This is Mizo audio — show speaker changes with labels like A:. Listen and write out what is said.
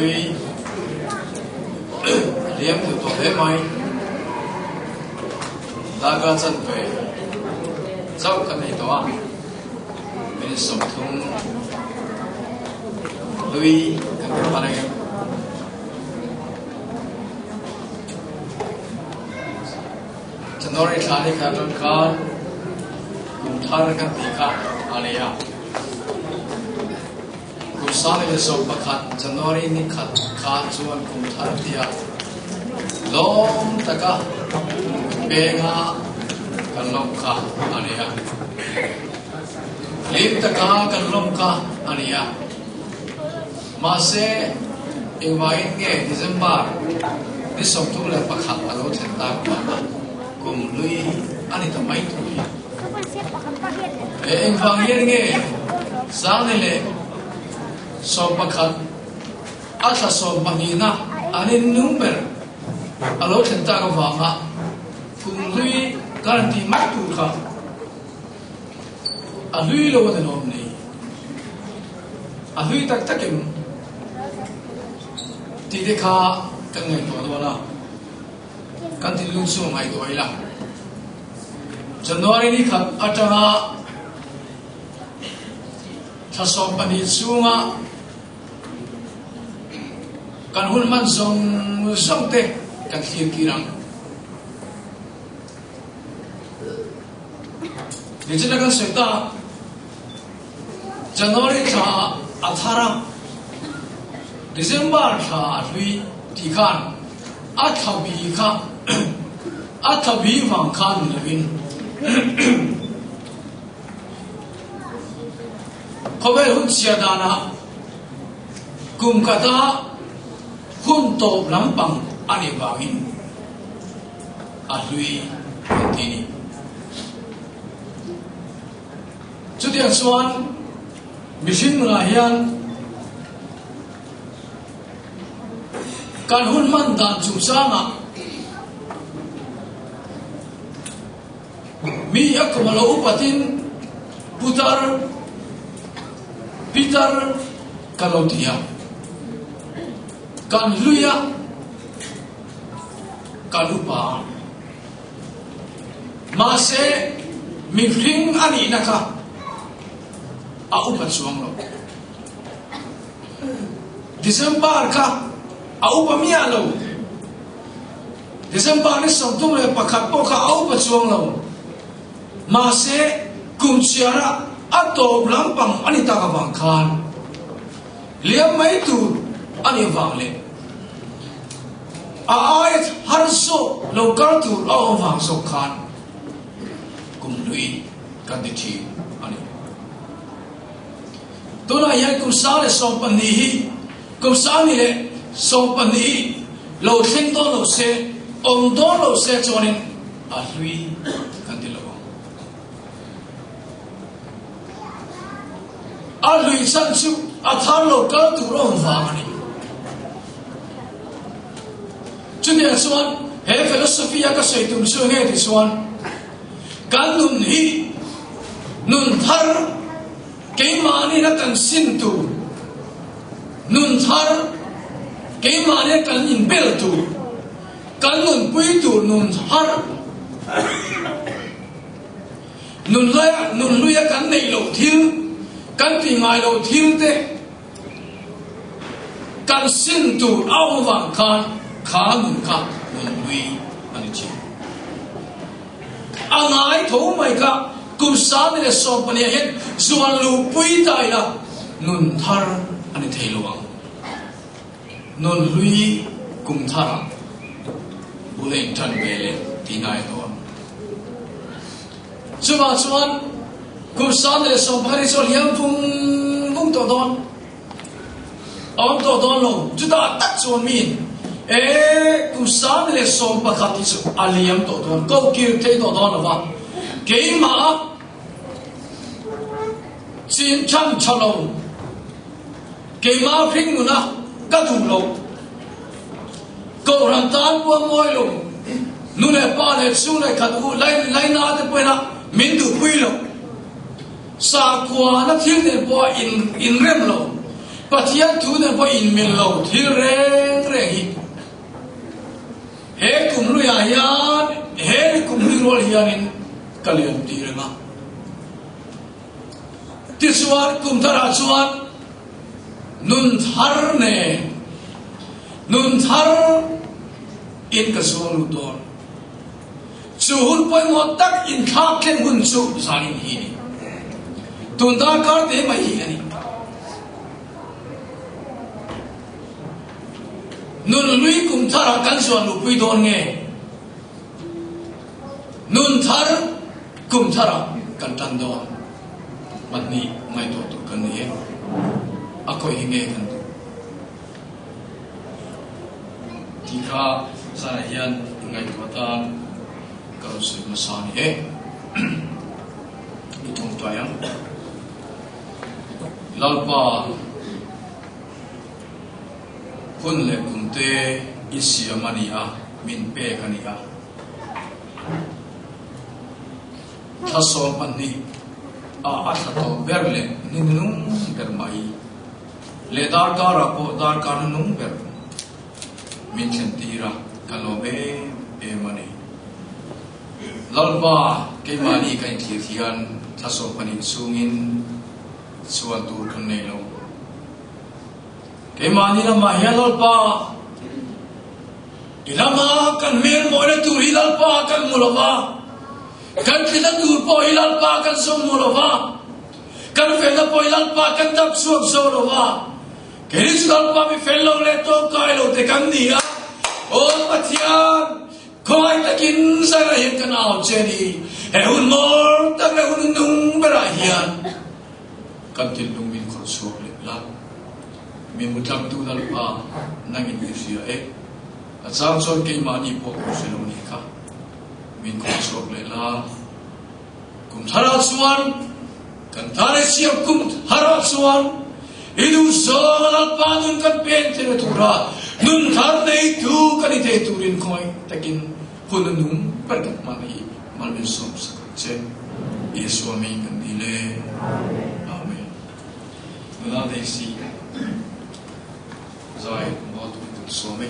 A: Hlui a liam duh tawh hle mai. Darkar chanve chauh kan nei tawh a, minute 30 hlui kan ti hman ang em? January thla ni khat atang khan kum thar kan tih kha a nei a. Kum 2011 January ni khat khan chuan kum thar tia lawm taka penga kan lawm kha a ni a. Hlim taka kan lawm kha a ni a. Mahse, engvangin nge December ni 31 a lo thlen tak vanga kum hlui a ni ta mai thu hi? Engvang hian nge 2011 a thla sawmpahnihna an innung ber a lo thlen tak avanga kum hlui kan tih mai tur kha a hlui lo a ni lawm ni? A hlui tak takin tih te kha kan ngaihtuah dawn a, kan thinlung chu a ngaihtuah ila. January ni khat atanga thla 12 chhunga kan hun hman zawng zawng te kan thlir kir ang. Nichina kan sawi ta January thla a thar a, December thla a hlui tih khan a thla bi kha a thla bi vang khan ni lovin khawvel hun chhia danah kum kata hun tawp lampang a nih vangin a hlui kan ti ni. Chutiang chuan mihring nunah hian kan hun hman dan chungchangah mi a kum a lo upatin putar pitar ka lo ti a, kan hlui a, kan upa a. Mahse, mihring a nihna kha a upa chuang lo. December kha a upa miah lo. December ni 31 pawh kha a upa chuang lo. Mahse, kum chhiara a tawp lampang a ni tak avang khan liam mai tur a nih vang leh A aia har zawk lo kal tur a awm vang zawk khan kum hlui kan ti thin a ni. Tunah hian kum 1012 hi kum 1012 hi lo thleng dawn lo se, awm dawn lo se chuanin a hlui kan ti lo ang. A hlui chan chu a thar lo kal tur a awm vang a ni. Chutiang chuan he philosophy a ka sawi tum chu nge ti chuan kan nun hi nun thar keimahni na kan sin tur, nun thar keimahni kan inbel tur, kan nunpui tur nun thar, nun laia nun hluia kan neih loh thil, kan tih ngai loh thil te, Kan sin tur a awm avang khan kha nun kha nun hlui a ni thin. A ngai tho mai kha kum 1014 ah hian zuan luhpui ta ila nun thar a ni thei lo ang. Nun hlui kum tharah bul a intan ve leh tihna a dawn. Chuvang chuan kum 1010 hi chu a hliam vung vung tawh dawn. A awm tawh dawn lo. Chutah tak chuan miin e kum 1011 hi chu a liam tawh dawn, ko kir thei tawh dawn lo va. Keimah chin than tha lo, keimah hring nuna ka duh lo, Kohhran tan pawh a mawi lo, nu leh pa leh chhung leh khat u laina te pawhin a min duhpui lo, sakhuana thil nen pawh a inrem lo. Pathian thu nen pawh inmil lo thil reng reng hi he kum hluiah hian he kum hlui rual hianin ka lian tih reng a. Tichuan kum tharah chuan nun thar nen nun thar in ka zuang lut dawn. Chu hun pawimawh tak inthlak thleng hun chu zanin hi a ni. Tun darkar te mai hi a ni. Nun hlui kum tharah kan zuan luhpui dawn nge? Nun thar kum tharah kan tan dawn? Pahnih ngaihtuah tur kan ni e. A khawih hi nge kan duh? Tih kha zanah hian ngaihtuah atan ka rawn sawi hmasa a ni e. I tawngtai ang. Lalpa, hun leh kum te i siam a ni a, min pek a ni a. Thla 12 a a thla tawh ber leh hningnung ber mai. Leh darkarah pawh darkar hnunung ber min thlen tir a, ka lawm em em a ni. Lalpa, keimahni ka inthlir hian thla 12 chhungin chhuan tur kan nei lo. Keimahni lamah hian Lalpa, i lama kan hmel mawina tur hi Lalpa kan hmu lo va, kan tlina tur pawh hi Lalpa kan sawm hmu lo va, Kan felna pawh i Lalpa kan dap chhuak zo lo a, keini chu Lalpa mi fel lo leh tawngkai lo te kan ni a, Aw Pathian, khawngaih takin zanah hian kan au che a ni, he hun mawl tak leh hun nung berah hian kan thinlung min khawrh chhuak leh la, mi mutlangtu Lalpa nangin i hria e, a chang chuan keimahni pawh ka hre lo ni kha, min khawrh chhuak leh la. Kum tharah chuan kan thar i siam kum tharah chuan i duh zawng a Lalpa nun kan pen theihna tura nun thar neitu kan i thei turin khawngaih takin hun a nung ber kan hman hi mal min sawm sak ang che. Isua hming kan dil e. Amen. Nula Daisy zai mawl turin kan sawm e.